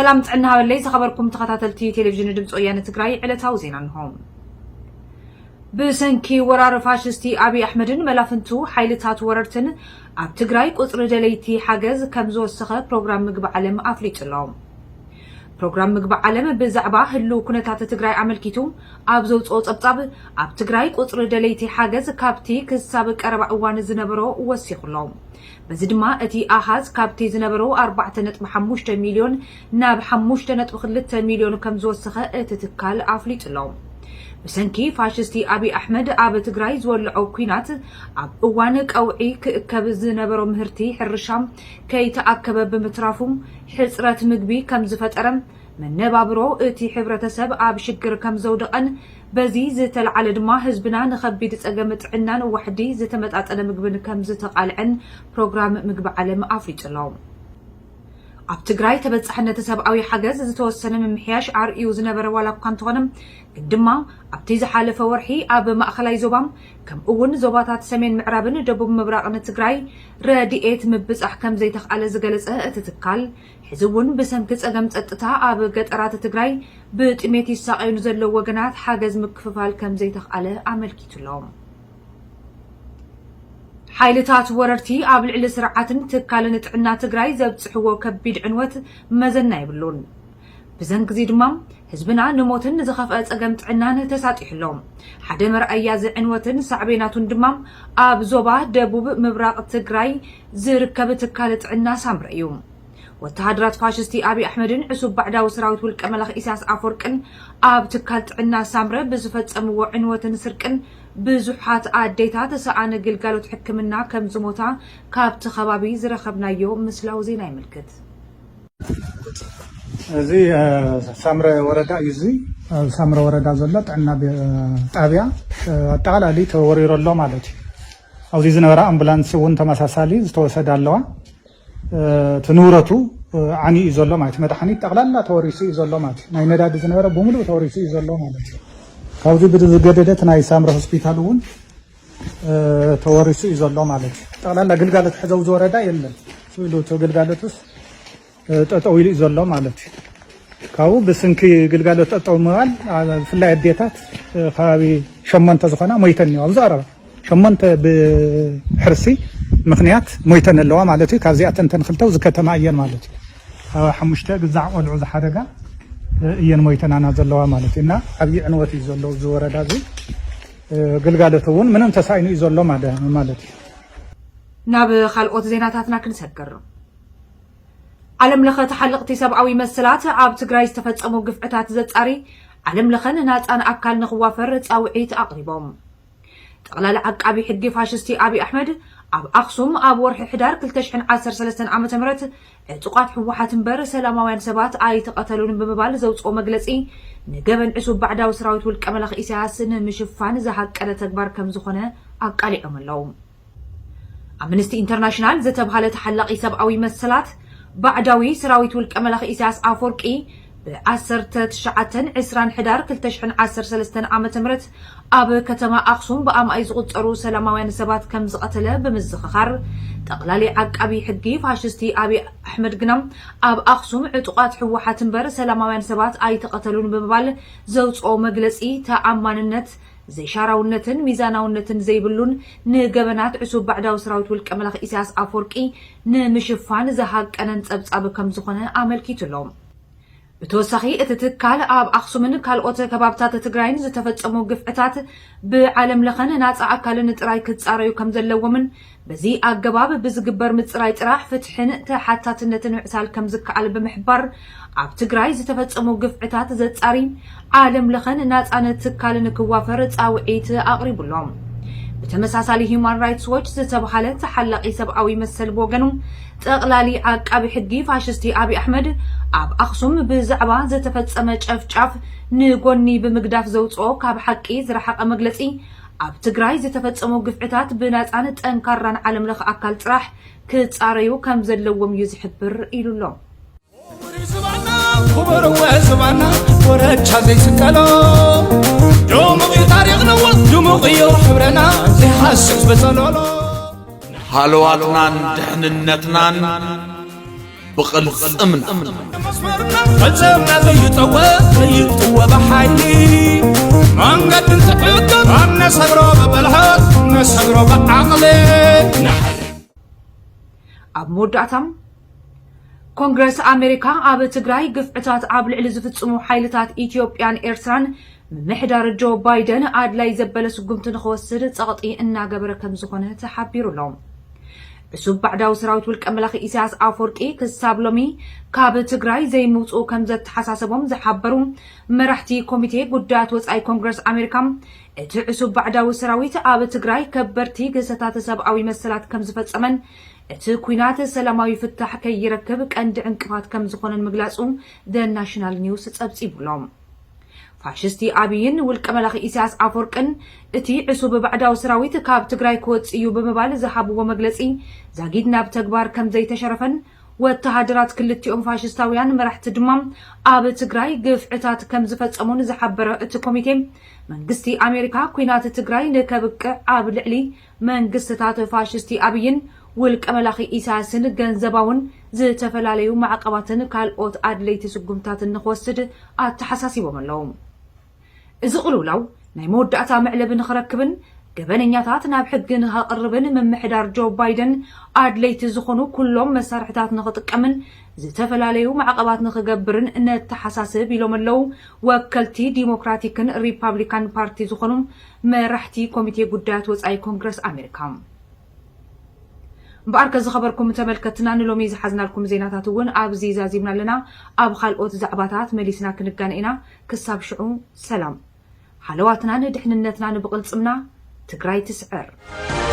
ሰላም ጥዕና ሃበለይ ዝኸበርኩም ተኸታተልቲ ቴሌቪዥን ድምፂ ወያነ ትግራይ፣ ዕለታዊ ዜና እንሆ። ብሰንኪ ወራር ፋሽስቲ ኣብይ ኣሕመድን መላፍንቱ ሓይልታት ወረርትን ኣብ ትግራይ ቁፅሪ ደለይቲ ሓገዝ ከም ዝወሰኸ ፕሮግራም ምግቢ ዓለም ኣፍሊጡ ኣሎ። ፕሮግራም ምግቢ ዓለም ብዛዕባ ህልው ኩነታት ትግራይ ኣመልኪቱ ኣብ ዘውፅኦ ፀብፃብ፣ ኣብ ትግራይ ቁፅሪ ደለይቲ ሓገዝ ካብቲ ክሳብ ቀረባ እዋን ዝነበሮ ወሲኹ ኣሎ። በዚ ድማ እቲ ኣሃዝ ካብቲ ዝነበሮ ኣርባዕተ ነጥቢ ሓሙሽተ ሚልዮን ናብ ሓሙሽተ ነጥቢ ክልተ ሚልዮን ከም ዝወሰኸ እቲ ትካል ኣፍሊጡ ኣሎ። ብሰንኪ ፋሽስቲ ኣብይ ኣሕመድ ኣብ ትግራይ ዝወልዖ ኲናት ኣብ እዋን ቀውዒ ክእከብ ዝነበሮ ምህርቲ ሕርሻ ከይተኣከበ ብምትራፉ ሕፅረት ምግቢ ከም ዝፈጠረ፣ መነባብሮ እቲ ሕብረተሰብ ኣብ ሽግር ከም ዘውደቐን በዚ ዝተልዓለ ድማ ህዝብና ንኸቢድ ጸገም ጥዕናን ዋሕዲ ዝተመጣጠነ ምግብን ከም ዝተቓልዐን ፕሮግራም ምግቢ ዓለም ኣፍሊጡ ኣሎ። ኣብ ትግራይ ተበጻሕነት ሰብኣዊ ሓገዝ ዝተወሰነ ምምሕያሽ ኣርእዩ ዝነበረ ዋላ እኳ እንተኾነ፣ ግን ድማ ኣብቲ ዝሓለፈ ወርሒ ኣብ ማእኸላይ ዞባ ከምኡ እውን ዞባታት ሰሜን ምዕራብን ደቡብ ምብራቕን ትግራይ ረድኤት ምብጻሕ ከም ዘይተኽኣለ ዝገለጸ እቲ ትካል፣ ሕዚ እውን ብሰንኪ ጸገም ጸጥታ ኣብ ገጠራት ትግራይ ብጥሜት ይሳቐዩ ንዘለዉ ወገናት ሓገዝ ምክፍፋል ከም ዘይተኽኣለ ኣመልኪቱ ኣሎ። ሓይልታት ወረርቲ ኣብ ልዕሊ ስርዓትን ትካልን ጥዕና ትግራይ ዘብጽሕዎ ከቢድ ዕንወት መዘና የብሉን። ብዘንግዚ ድማ ህዝብና ንሞትን ንዝኸፍአ ጸገም ጥዕናን ተሳጢሑ ኣሎ። ሓደ መርኣያ እዚ ዕንወትን ሳዕቤናቱን ድማ ኣብ ዞባ ደቡብ ምብራቕ ትግራይ ዝርከብ ትካል ጥዕና ሳምረ እዩ። ወተሃደራት ፋሽስቲ ኣብይ ኣሕመድን ዕሱብ ባዕዳዊ ሰራዊት ውልቀ መላኺ ኢሳያስ ኣፈወርቅን ኣብ ትካል ጥዕና ሳምረ ብዝፈጸምዎ ዕንወትን ስርቅን ብዙሓት ኣዴታት ሰኣን ግልጋሎት ሕክምና ከም ዝሞታ ካብቲ ከባቢ ዝረኸብናዮ ምስላዊ ዜና ይምልክት። እዚ ሳምረ ወረዳ እዩ። እዚ ኣብ ሳምረ ወረዳ ዘሎ ጥዕና ጣብያ ኣጠቓላሊ ተወሪሩ ኣሎ ማለት እዩ። ኣብዚ ዝነበራ ኣምቡላንስ እውን ተመሳሳሊ ዝተወሰዳ ኣለዋ። እቲ ንብረቱ ዓንዩ እዩ ዘሎ ማለት እዩ። መድሓኒት ጠቕላላ ተወሪሱ እዩ ዘሎ ማለት እዩ። ናይ ነዳዲ ዝነበረ ብምሉእ ተወሪሱ እዩ ዘሎ ማለት እዩ። ካብዚ ብዝገደደ እቲ ናይ ሳምረ ሆስፒታል እውን ተወሪሱ እዩ ዘሎ ማለት እዩ። ጠቕላላ ግልጋሎት ሕዚ ኣብዚ ወረዳ የለን። ስኢሉ እቲ ግልጋሎትስ ጠጠው ኢሉ እዩ ዘሎ ማለት እዩ። ካብኡ ብስንኪ ግልጋሎት ጠጠው ምባል ብፍላይ ኣዴታት ከባቢ ሸሞንተ ዝኾና ሞይተን እኒዋ ኣብዚ ቀረባ ሸሞንተ ብሕርሲ ምኽንያት ሞይተን ኣለዋ ማለት እዩ። ካብዚኣተን እተን ክልተ ኣብዚ ከተማ እየን ማለት እዩ። ካብ ሓሙሽተ ግዛዕ ቆልዑ ዝሓደጋ እየን ሞይተናና ዘለዋ ማለት እዩ። እና ዓብዪ ዕንወት እዩ ዘሎ እዚ ወረዳ እዚ። ግልጋሎት እውን ምንም ተሳኢኑ እዩ ዘሎ ማለት እዩ። ናብ ካልኦት ዜናታትና ክንሰግር። ዓለም ለኸ ተሓለቕቲ ሰብኣዊ መሰላት ኣብ ትግራይ ዝተፈጸሙ ግፍዕታት ዘጻሪ ዓለም ለኸን ናጻን ኣካል ንኽዋፈር ጻውዒት ኣቕሪቦም። ጠቕላሊ ዓቃቢ ሕጊ ፋሽስቲ ኣብይ ኣሕመድ ኣብ ኣኽሱም ኣብ ወርሒ ሕዳር ክልተ ሽሕን ዓሰርተ ሰለስተን ዓመተ ምህረት ዕጡቓት ህወሓት እምበር ሰላማውያን ሰባት ኣይተቐተሉን ብምባል ዘውፅኦ መግለፂ ንገበን ዕሱብ ባዕዳዊ ሰራዊት ውልቀ መላኺ ኢሳያስ ንምሽፋን ዝሃቀነ ተግባር ከም ዝኾነ ኣቃሊዖም ኣለዉ። ኣምነስቲ ኢንተርናሽናል ዝተብሃለ ተሓላቒ ሰብኣዊ መሰላት ባዕዳዊ ሰራዊት ውልቀ መላኺ ኢሳያስ ኣፈወርቂ ብ ዓሰርተ ትሽዓተን ዕስራን ሕዳር ክልተ ሽሕን ዓሰርተ ሰለስተን ዓመተ ምህረት ኣብ ከተማ ኣኽሱም ብኣማኢት ዝቑጸሩ ሰላማውያን ሰባት ከም ዝቐተለ ብምዝኽኻር፣ ጠቕላሊ ዓቃቢ ሕጊ ፋሽስቲ ኣብይ ኣሕመድ ግና ኣብ ኣኽሱም ዕጡቓት ህወሓት እምበር ሰላማውያን ሰባት ኣይተቐተሉን ብምባል ዘውፅኦ መግለፂ ተኣማንነት ዘይሻራውነትን ሚዛናውነትን ዘይብሉን ንገበናት ዕሱብ ባዕዳዊ ሰራዊት ውልቀ መላኺ ኢሳያስ ኣፈወርቂ ንምሽፋን ዝሃቀነን ጸብጻብ ከም ዝኾነ ኣመልኪቱ ኣሎ። ብተወሳኺ እቲ ትካል ኣብ ኣኽሱምን ካልኦት ከባብታት ትግራይን ዝተፈጸሙ ግፍዕታት ብዓለም ለኸን ናጻ ኣካልን ጥራይ ክጻረዩ ከም ዘለዎምን በዚ ኣገባብ ብዝግበር ምጽራይ ጥራሕ ፍትሕን ተሓታትነትን ምዕሳል ከም ዝከኣል ብምሕባር፣ ኣብ ትግራይ ዝተፈጸሙ ግፍዕታት ዘጻሪ ዓለም ለኸን ናጻነት ትካል ንክዋፈር ጻውዒት ኣቕሪቡ ኣሎ። ብተመሳሳሊ ሂዩማን ራይትስ ዎች ዝተብሃለ ተሓላቒ ሰብኣዊ መሰል ብወገኑ፣ ጠቕላሊ ዓቃቢ ሕጊ ፋሽስቲ ኣብይ ኣሕመድ ኣብ ኣኽሱም ብዛዕባ ዝተፈጸመ ጨፍጫፍ ንጎኒ ብምግዳፍ ዘውጽኦ ካብ ሓቂ ዝረሓቐ መግለጺ፣ ኣብ ትግራይ ዝተፈጸሙ ግፍዕታት ብናጻን ጠንካራን ዓለም ለኸ ኣካል ጥራሕ ክጻረዩ ከም ዘለዎም እዩ ዝሕብር ኢሉ ኣሎ። ዝባና ክቡር ዝባና ወረቻ ዘይስቀሎ ድሙቕ እዩ ታሪኽና ድሙቕ እዩ ሕብረና ዘይሃስስ በጸሎሎ። ሃለዋትናን ድሕንነትናን ብቕልጽምና መስመርና ፈጸምና ዘይጠወ ዘይጥወ ብሓይሊ መንገድን ትዕቅብ ኣብ ነሰግሮ ብብልሃት ነሰግሮ ብዓቕሊ ኣብ መወዳእታ፣ ኮንግረስ ኣሜሪካ ኣብ ትግራይ ግፍዕታት ኣብ ልዕሊ ዝፍጽሙ ሓይልታት ኢትዮጵያን ኤርትራን ምምሕዳር ጆ ባይደን ኣድላይ ዘበለ ስጉምቲ ንኽወስድ ጸቕጢ እናገበረ ከም ዝኾነ ተሓቢሩ ኣሎ። ዕሱብ ባዕዳዊ ሰራዊት ውልቀ መላኺ ኢሳያስ ኣፈወርቂ ክሳብ ሎሚ ካብ ትግራይ ዘይምውፅኡ ከም ዘተሓሳሰቦም ዝሓበሩ መራሕቲ ኮሚቴ ጉዳያት ወፃኢ ኮንግረስ ኣሜሪካ፣ እቲ ዕሱብ ባዕዳዊ ሰራዊት ኣብ ትግራይ ከበድቲ ግህሰታት ሰብኣዊ መሰላት ከም ዝፈጸመን እቲ ኲናት ሰላማዊ ፍታሕ ከይረክብ ቀንዲ ዕንቅፋት ከም ዝኾነን ምግላጹ ደ ናሽናል ኒውስ ጸብጺቡሎም። ፋሽስቲ ኣብይን ውልቀ መላኺ ኢሳያስ ኣፈወርቅን እቲ ዕሱብ ባዕዳዊ ሰራዊት ካብ ትግራይ ክወፅእ እዩ ብምባል ዝሃብዎ መግለፂ ዛጊድ ናብ ተግባር ከም ዘይተሸረፈን ወተሃደራት ክልቲኦም ፋሽስታውያን መራሕቲ ድማ ኣብ ትግራይ ግፍዕታት ከም ዝፈፀሙን ዝሓበረ እቲ ኮሚቴ መንግስቲ ኣሜሪካ ኲናት ትግራይ ንከብቅዕ ኣብ ልዕሊ መንግስትታት ፋሽስቲ ኣብይን ውልቀ መላኺ ኢሳያስን ገንዘባውን ዝተፈላለዩ ማዕቀባትን ካልኦት ኣድለይቲ ስጉምታትን ንክወስድ ኣተሓሳሲቦም ኣለዉ። እዚ ቅልውላው ናይ መወዳእታ መዕለቢ ንኽረክብን ገበነኛታት ናብ ሕጊ ንኸቕርብን ምምሕዳር ጆ ባይደን ኣድለይቲ ዝኾኑ ኩሎም መሳርሕታት ንኽጥቀምን ዝተፈላለዩ ማዕቐባት ንኽገብርን ነተሓሳስብ ኢሎም ኣለዉ ወከልቲ ዲሞክራቲክን ሪፓብሊካን ፓርቲ ዝኾኑ መራሕቲ ኮሚቴ ጉዳያት ወፃኢ ኮንግረስ ኣሜሪካ። እምበኣርከ ዝኸበርኩም ተመልከትና ንሎሚ ዝሓዝናልኩም ዜናታት እውን ኣብዚ ዛዚምና ኣለና። ኣብ ካልኦት ዛዕባታት መሊስና ክንጋነ ኢና። ክሳብ ሽዑ ሰላም። ሃለዋትናን ድሕንነትናን ብቕልጽምና። ትግራይ ትስዕር።